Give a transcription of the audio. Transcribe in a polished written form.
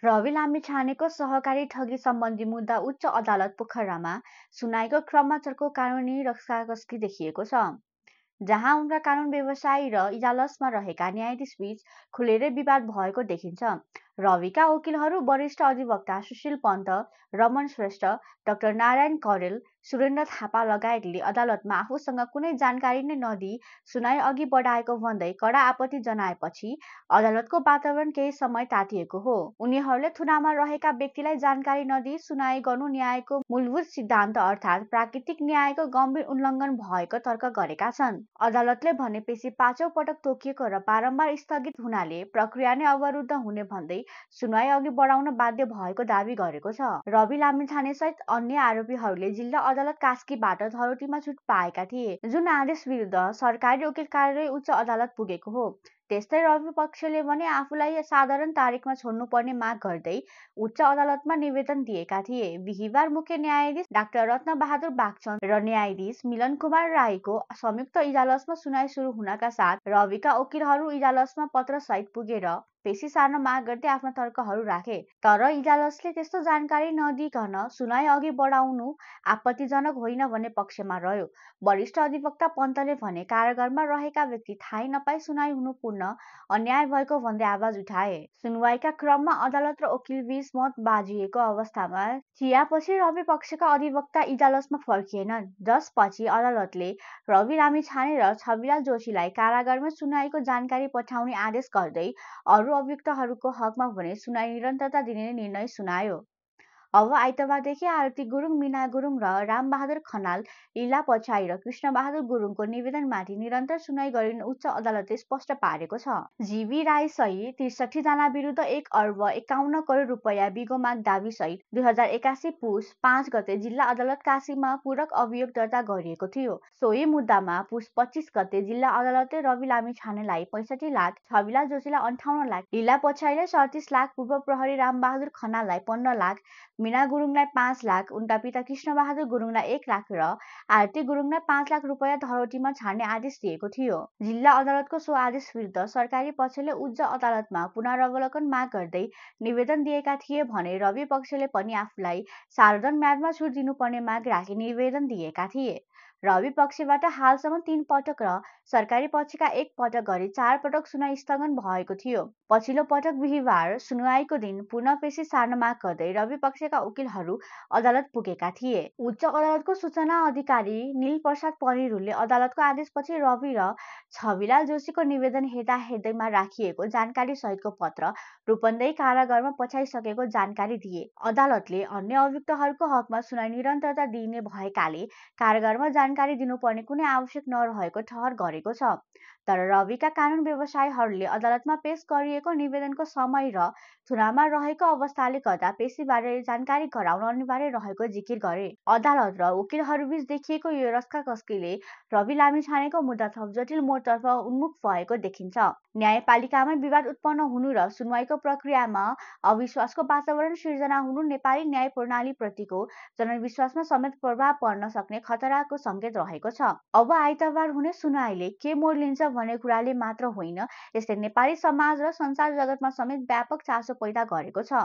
रवि लामिछानेको सहकारी ठगी सम्बन्धी मुद्दा उच्च अदालत पोखरामा सुनाइको क्रममा चर्को कानुनी रस्काकस्की देखिएको छ, जहाँ उनका कानुन व्यवसायी र इजलासमा रहेका न्यायाधीशबीच खुलेरै विवाद भएको देखिन्छ। रविका वकिलहरू वरिष्ठ अधिवक्ता सुशील पन्त, रमन श्रेष्ठ, डाक्टर नारायण कौडेल, सुरेन्द्र थापा लगायतले अदालतमा आफूसँग कुनै जानकारी नै नदिई सुनाई अघि बढाएको भन्दै कडा आपत्ति जनाएपछि अदालतको वातावरण केही समय तातिएको हो। उनीहरूले थुनामा रहेका व्यक्तिलाई जानकारी नदिई सुनाई गर्नु न्यायको मूलभूत सिद्धान्त अर्थात् प्राकृतिक न्यायको गम्भीर उल्लङ्घन भएको तर्क गरेका छन्। अदालतले भनेपछि पाँचौं पटक तोकिएको र बारम्बार स्थगित हुनाले प्रक्रिया नै अवरुद्ध हुने भन्दै सुनवाई अघि बढाउन बाध्य भएको दावी गरेको छ। रवि लामिछानेसहित अन्य आरोपीहरूले जिल्ला अदालत कास्कीबाट धरोटीमा छुट पाएका थिए, जुन आदेश विरुद्ध सरकारी वकिल कार्यालय उच्च अदालत पुगेको हो। त्यस्तै रवि पक्षले भने आफूलाई साधारण तारिखमा छोड्नुपर्ने माग गर्दै उच्च अदालतमा निवेदन दिएका थिए। बिहिबार मुख्य न्यायाधीश डाक्टर रत्नबहादुर बागचन्द र न्यायाधीश मिलन कुमार राईको संयुक्त इजलासमा सुनाई सुरु हुनका साथ रविका वकिलहरू इजलासमा पत्रसहित पुगेर पेशी सार्न माग गर्दै आफ्ना तर्कहरू राखे। तर इजलासले त्यस्तो जानकारी नदिइकन सुनाई अघि बढाउनु आपत्तिजनक होइन भन्ने पक्षमा रह्यो। वरिष्ठ अधिवक्ता पन्तले भने कारागारमा रहेका व्यक्ति थाहै नपाई सुनाई हुनु पूर्ण अन्याय भएको भन्दै आवाज उठाए। सुनवाईका क्रममा अदालत र वकिलबीच मत बाजिएको अवस्थामा चियापछि रवि पक्षका अधिवक्ता इजलासमा फर्किएनन्, जसपछि अदालतले रवि लामिछाने र छविलाल जोशीलाई कारागारमा सुनाईको जानकारी पठाउने आदेश गर्दै अरू अभियुक्तहरूको हकमा भने सुनाई निरन्तरता दिने निर्णय सुनायो। अब आइतबारदेखि आरती गुरुङ, मीना गुरुङ र रामबहादुर खनाल, लीला पछाई र कृष्णबहादुर गुरुङको निवेदनमाथि निरन्तर सुनाई गरिने उच्च अदालतले स्पष्ट पारेको छ। जीवी राई सहित 63 जना विरुद्ध 1 अर्ब 51 करोड रुपैयाँ बिगो माग दाबी सहित 2081 पुस 5 गते जिल्ला अदालत काशीमा पूरक अभियोग दर्ता गरिएको थियो। सोही मुद्दामा पुस 25 गते जिल्ला अदालतले रवि लामिछानेलाई 65 लाख, छविलाल जोशीलाई 58 लाख, लीला पछाईलाई 37 लाख, पूर्व प्रहरी रामबहादुर खनाललाई 15 लाख, मीना गुरुङलाई 5 लाख, उनका पिता कृष्णबहादुर गुरुङलाई 1 लाख र आरती गुरुङलाई 5 लाख रुपैयाँ धरोटीमा छाड्ने आदेश दिएको थियो। जिल्ला अदालतको सो आदेश विरुद्ध सरकारी पक्षले उच्च अदालतमा पुनरावलोकन माग गर्दै निवेदन दिएका थिए भने रवि पक्षले पनि आफूलाई साधारण म्यादमा छुट दिनुपर्ने माग राखी निवेदन दिएका थिए। रवि पक्षबाट हालसम्म 3 पटक र सरकारी पक्षका 1 पटक गरी 4 पटक सुनाई स्थगन भएको थियो। पछिल्लो पटक बिहिबार सुनवाईको दिन पुनः पेशी सार्न माग गर्दै रवि पक्षका वकिलहरू अदालत पुगेका थिए। उच्च अदालतको सूचना अधिकारी नील प्रसाद पनिरुले अदालतको आदेशपछि रवि र छविलाल जोशीको निवेदन हेर्दैमा राखिएको जानकारी सहितको पत्र रूपन्देही कारागारमा पठाइसकेको जानकारी दिए। अदालतले अन्य अभियुक्तहरूको हकमा सुनाई निरन्तरता दिइने भएकाले कारागारमा जानकारी दिनुपर्ने कुनै आवश्यक नरहेको ठहर गरेको छ। तर रविका कानुन व्यवसायीहरूले अदालतमा पेश गरिएको निवेदनको समय र थुनामा रहेको अवस्थाले गर्दा पेशीबारे जानकारी गराउन अनिवार्य रहेको जिकिर गरे। अदालत र वकिलहरूबीच देखिएको यो रस्काकस्कीले रवि लामिछानेको मुद्दा थप जटिल मोडतर्फ उन्मुख भएको देखिन्छ। न्यायपालिकामा विवाद उत्पन्न हुनु र सुनवाईको प्रक्रियामा अविश्वासको वातावरण सिर्जना हुनु नेपाली न्याय प्रणालीप्रतिको जनविश्वासमा समेत प्रभाव पर्न सक्ने खतराको संकेत रहेको छ। अब आइतबार हुने सुनवाईले के मोड लिन्छ भन्ने कुराले मात्र होइन, यसले नेपाली समाज र संसार जगतमा समेत व्यापक चासो पैदा गरेको छ।